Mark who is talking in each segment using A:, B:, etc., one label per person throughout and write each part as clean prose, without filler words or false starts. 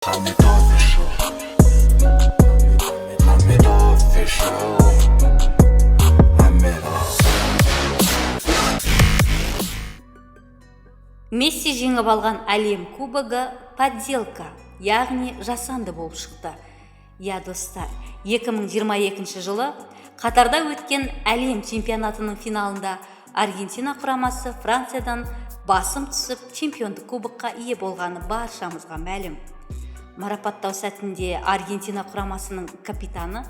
A: Hamid Official. Hamid Official. Hamid.
B: Месси жеңіп алған әлем кубогы подделка, яғни жасанды болып шықты. Я, достар, 2022 жылы Қатарда өткен әлем чемпионатының финалында Аргентина құрамасы Франциядан басым түсіп, чемпиондық кубокқа ие болғаны баршамызға мәлім. Марапаттау сәтінде Аргентина құрамасының капитаны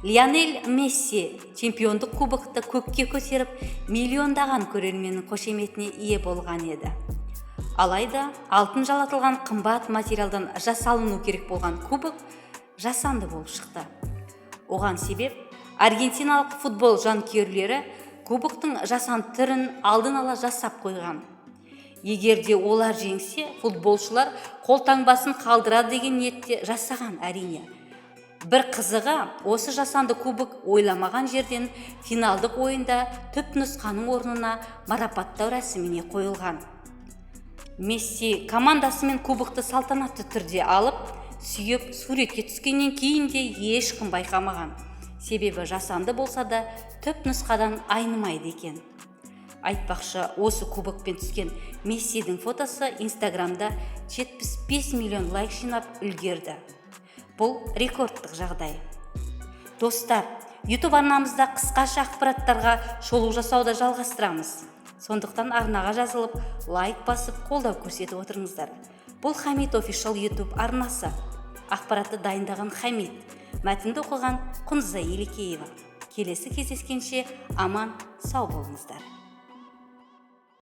B: Лионель Месси чемпиондық кубокты көкке көтеріп, миллиондаған көрерменнің қошеметіне ие болған еді. Алайда алтын жалатылған қымбат материалдан жасалыну керек болған кубок жасанды болып шықты. Оған себеп аргентиналық футбол жанкүйерлері кубоктың жасанды түрін алдын ала жасап қойған. Егер де олар жеңсе, футболшылар қолтаңбасын қалдырады деген ниетте жасаған, әрине. Бір қызығы, осы жасанды кубок ойламаған жерден финалдық ойында түп нұсқаның орнына марапаттау рәсіміне қойылған. Месси командасымен кубокты салтанатты түрде алып, сүйіп, суретке түскеннен кейін де ешкім байқамаған. Себебі жасанды болса да түп нұсқадан айнымайды екен. Айтпақшы, осы кубокпен түскен Мессидің фотосы Инстаграмда 75 миллион лайк жинап үлгерді. Бұл рекордтық жағдай. Достар, YouTube арнамызда қысқаша ақпараттарға шолу жасауды жалғастырамыз. Сондықтан арнаға жазылып, лайк басып, қолдау көрсетіп отырыңыздар. Бұл Хамит Official YouTube арнасы. Ақпаратты дайындаған Хамит, мәтінді оқыған Құндыза Елекеева. Келесі кездескенше аман сау болыңыздар.